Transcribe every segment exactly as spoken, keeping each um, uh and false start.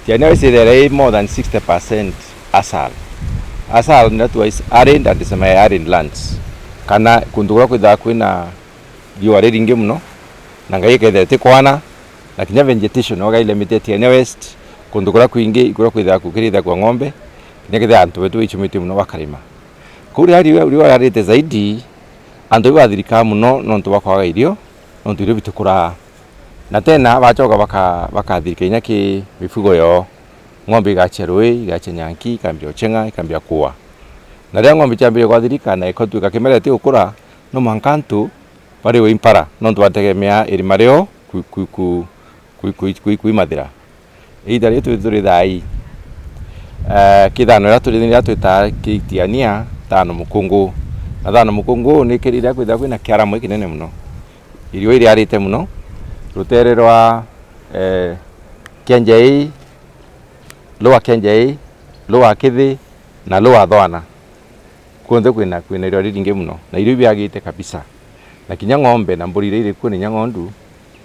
Tiania West ithere i more than sixty percent asal. Asal ni watu wa is-, arid and semi-arid lands. Kana kuntu kuria kwithaga kwina riua riringi muno, na ngai ikethira itikwana, na kinya vegetation oga ilemete Tiania West, kuntu kuria kwingi kuria kwithaga kukirithagua ng'ombe, kinya kethira antu betu baicumitie muno bakarima. Kuu riria riua, riua riarite zaidi, antu ibathirikaa muno nontu bwa kwaga irio, nontu irio bitikuraa. Na tena bacoka baka-, bakathirika inya ki mifugo yoo. Ng'ombe igachia rui, igachia nyanki, ikambia ucheng'a, ikambia kuua. Na riria ng'ombe ciambirie kwathirika na ikotwika kimera itigukura, no mwanka antu bariwe impara, nontu bategemea irima rio ku-, ku-, ku-, kuimathira. Iita riri turi, turi thaa ii, eh, kithano iria turi, iria twitaa Kitiania, thano mukungu. Na thano mukungu ni kiri iria kwithaga kwina kiaramu ikinene muno. Iriua iriarite muno, rutere rwa, eh, Kienjei, Lower Kienjei, Lower Kithi, na Lower Thwana. Kuonthe kwina, kwina iriua riringi muno, na irio ibiagite kabisa. Na kinya ng'ombe na mburi iria iri kuo, na inya ng'ondu,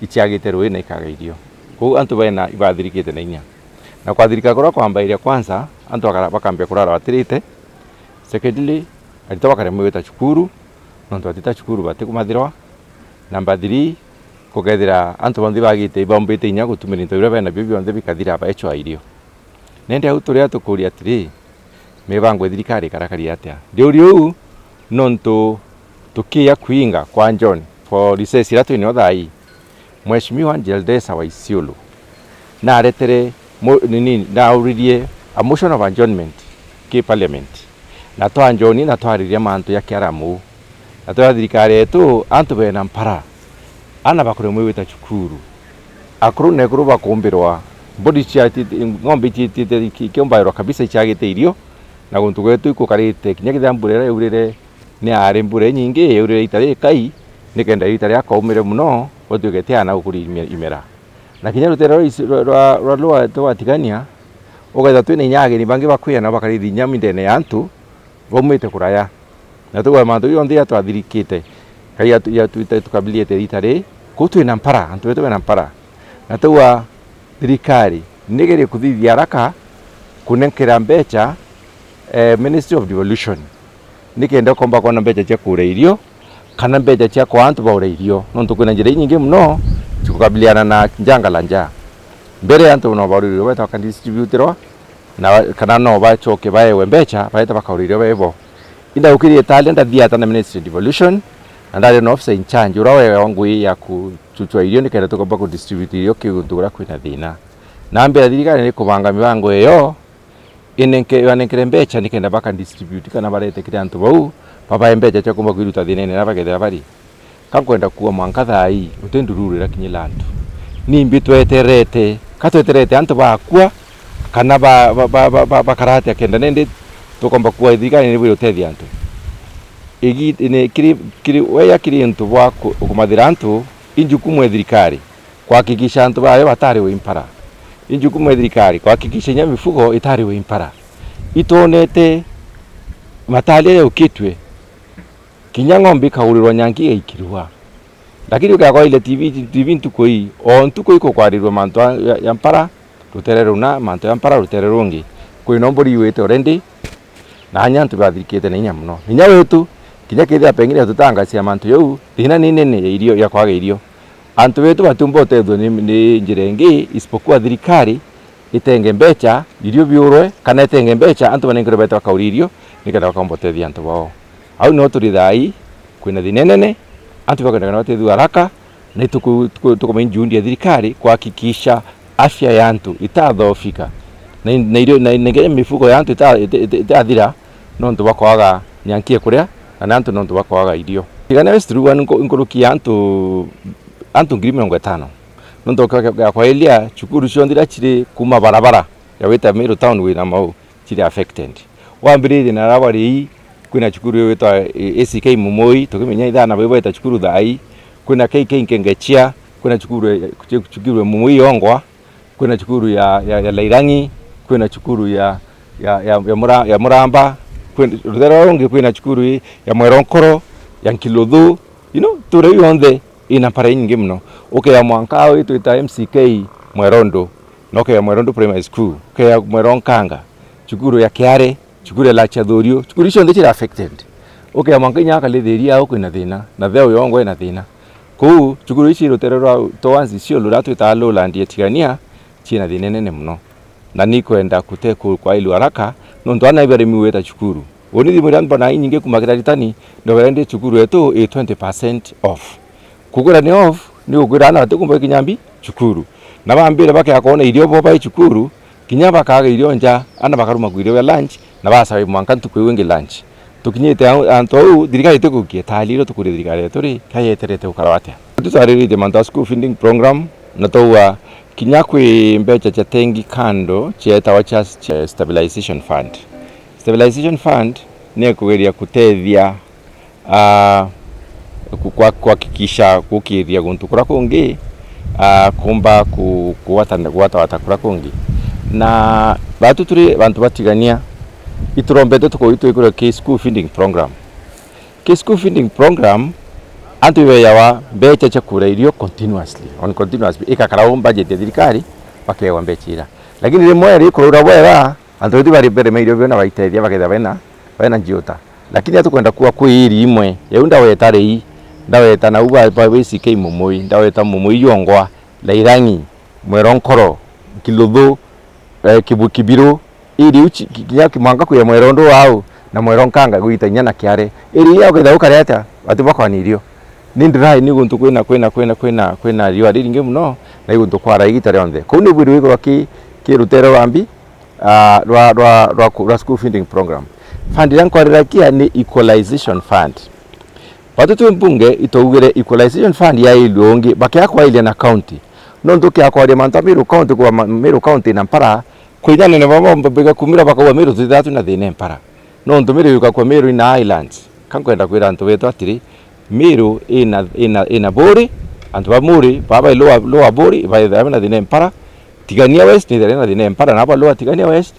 iciagite rui na ikaga irio. Kwou antu bena ibathirikite na inya. Na kwathirika kuria kwambairia, kwanza, antu bakara-, bakambia kurara batirite. Secondly, aritwa bakaremwa gwita cukuru, nontu batita cukuru batikumathirwa. Number three, kukethira antu bonthe bagite, ibaumbite inya gutumira into biria bena bio bionthe bikathira baecwa irio. Nende au turia tukuria atiri, mibango ya thirikari ikarakari atia? Riu riu, nontu tukiya kuinga kwa John for recess iria twinio thaa ii, Mheshimiwa Jeldesa wa Isiolo naretere mo-, nini, nauririe a motion of adjournment ki parliament. Na twa John na twariria mantu ya kiaramu. Na twa thirikari yetu, antu bena mpara, ana bakuremwe gwita cukuru, akuru na ekuru bakumbirwa, mburi cia-, ng'ombe iciitite ki-, kiumbairwa kabisa iciagite irio, na guntu gwetu ikukarite, kinya kethira mbura iria yaurire ni ari mbura inyingi, yaurire ita rikai, nikenda ita ria kaumire muno, gwatuike ti ana gukuri ime-, imera. Na kinya rutere rwa isi-, rwa, rwa, rwa, rwa, rwatigania, ugetha twina inya ageni bangi bakwia nabo bakarithi inya mindene ya antu, baumite kuraya. Na tugwa mantu jonthe jatwathirikite, Ngai atu-, atu-, tukabilite rita ri, kuu twina mpara, antu betu bena mpara. Na tugwa thirikari nigerie kuthithia haraka kunenkera mbecha, eh, Ministry of Devolution, nikenda ukomba kwona mbecha cia kugura irio, kana mbecha cia kwa antu bagura irio, nontu kwina njira inyingi muno cia kukabiliana na njanga la njaa. Mbere antu no baurire beta bakadistributirwa, na, kana no bacoke baewe mbecha, baeta bakaurire bebo. Inda ukirie tali ndathiata na Ministry of Devolution, na ndari na officer in charge, ura wewa ngui ya kuchuchwa irio, nikenda tukomba kudistribute irio ki guntu kuria kwina thina. Na mbere thirikari ni kubanga mibango iyo, inenke-, banenkere mbecha nikenda bakadistribute kana barete kiri antu bau, babae mbecha cia kumba kwiruta thinene na bakethira bari. Ka nkwenda kuuga mwanka thaa ii, guti ndururu irakinyira antu. Nimbi tweterete? Ka tweterete antu bakua, kana ba, ba, ba, ba, ba, bakara atia kenda nindi tukomba kuuga thirikari nibwire utethia antu? Igi-, ni kiri, kiri, weya kiri untu bwa ku-, kumathira antu, i njukumu ya thirikari kuhakikisha antu bayo batariwe impara. I njukumu ya thirikari kuhakikisha inya mifugo itariwe impara. Itwonete matali jaukitue, kinya ng'ombe ikagurirwa nyanki igaikirua. Lakini ukakwaile T V, T V ntuku ii, o ntuku ikukwarirua mantu ya, ya, ya mpara, rutere runa, mantu ya mpara, rutere rungi. Kwina mburi iwite already, na anya antu bathirikite na inya muno. Inya wetu, kinya kethira pengine tutangacia mantu jau, thina ni nene ya irio, ya kwaga irio. Antu betu batiumba utethua ni, ni njira ingi, isipokuwa thirikari itenge mbecha, irio biurwe, kana itenge mbecha, antu banenkerwe bete bakauri irio, nikenda bakomba utethia antu bao. Au nio turi thaa ii, kwina thina inene, antu bakwenda kana batethua haraka, na tuku-, tuku-, tukumainjuundia thirikari kuhakikisha afya ya antu itathoofika, na, na irio, na, na nginya mifugo ya antu ita-, ita-, ita-, itathira nontu bwa kwaga nyanki ya kuria, kana antu nontu bwa kwaga irio. Tigania West Ruga ni nku-, nkuruki ya antu, antu ngiri mirongo itano. Nontu ya, ya, ya kwailia cukuru cionthe iria ciri kuuma barabara ya wita Meru town wina mau ciri affected. Wambiririe na Rawari, kwina cukuru iwitwa, eh, A C K Mumui, tukimenya ithana bau baita cukuru thaa ii, kwina K K Nkengechia, kwina cukuru, eh, cukuru ya Mumui Yongwa, kwina cukuru ya, ya, ya Lairang'i, kwina cukuru ya, ya, ya, ya Mura-, ya Muramba, kwina, rutere rungi kwina cukuru ya Mweronkoro, ya Nkiluthu, you know, tura iu yonthe ina mpara inyingi muno. Ukea mwanka au itwita M C K Mwerondo, Na ukea Mwerondu Primary School, ukea Mwero Nkanga, cukuru ya Kiare, cukuru ya Lacha Thurio, cukuru icio nthe cira affected. Ukea mwanka inya Akalithiria au kwina thina, na Theu yongwa ina thina. Kuu, cukuru ici rutere rwa towards Isiolo, ruria twitaga Lowland ya Tigania, ciina thina inene muno. Na ni kwenda kute ku-, kwailua haraka, nontu ana ibaremi gwita cukuru. Uni thimu iria mbona inyingi kumakira ritani, ndogera ndi cukuru yetu i twenty percent off. Kugwira ni off, ni gukwira ana batikumba kinya mbi cukuru. Na bambire bakea kwona irio bo bai cukuru, kinya bakaga irio nja, ana bakaruma kwiria bia lunch, na basabe mwanka ntuku iu ingi lunch. Tukinyite au, antu au, thirikari itigukia, tari irio tukuria thirikari yetu ri, ka yeterete gukara atia? Tutwariritie mantu a school feeding program, na twauga kinya kwi mbecha cia tengi kando cietawa cia, cia stabilization fund. Stabilization fund ni ikugeria kutethia, ah, ku-, kwa-, kuhakikisha gukiria guntu kuria kungi, ah, kumba ku-, kugwata-, kugwatawata kuria kungi. Na batu turi bantu batigania, iturombete tuko-, itwikirwe ki school feeding program. Ki school feeding program, antu ibeyawa mbecha cia kura irio continuously, on continuous, ikakara u budget ya thirikari, bakewa mbecha ira. Lakini rimwe ri kurura bwega, antu baitu bari beremeirwe biona baitethia bakethira bena, bena njiuta. Lakini atukwenda kuwa kwi iri imwe, yau ndaweta ri, ndaweta nau ba, ba, ba C K Mumui, ndaweta Mumui yongwa, Lairangi, Mwero Nkoro, Kiluthu, eh, Kibu-, Kibiru, iri iu ci-, ki-, kinya ki-, mwanka kuya Mwero Ndu wau, na Mwero Nkanga gwita inya na Kiare. Iri iu ukethira ukari atia, batu bakwani irio. Ni ndirai ni guntu kwina, kwina, kwina, kwina, kwina riua riringi muno, na i guntu kwara igita rionthe. Kuu ni bwiri wikorwa ki, ki rutere rwa mbi, ah, rwa, rwa, rwa ku-, rwa school feeding program. Fund iria nkwarira kia ni equalization fund. Batu twi mbunge itwaugire equalization fund yailwe ungi, bakea kwailia na county. Nontu kia kwaria mantu a Meru County, kwa ma-, Meru County na Mpara, kwi nyanene baba mbiga kumira bakauga Meru tutithatu na thina Mpara. Nontu Meru yukakua Meru ina islands. Ka nkwenda kwira antu betu atiri, Meru ina, ina, ina Buri, antu ba Muri, baba Lower, Lower Buri, baithira na thina Mpara, Tigania West nithira na thina Mpara, na ba Lower Tigania West,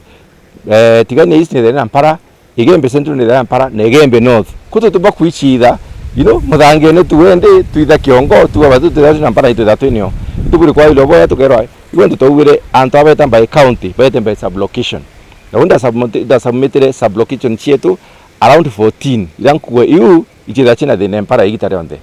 eh, Tigania East nithira na Mpara, Igembe Central nithira na Mpara, na Igembe North. Kutu tuba kwichitha, you know, muthangene tu wende, twitha kiongo, tu aba tutithatu na Mpara itwitha twinio. Tuburi kwa ilo boya tukerwa, iwe ntu twaugire antu abeta by county, bete by sub-location. Na unda submit-, nda submitire sub-location cietu around fourteen. Ira nkuwe iu, ichitha china thina Mpara igita rionthe.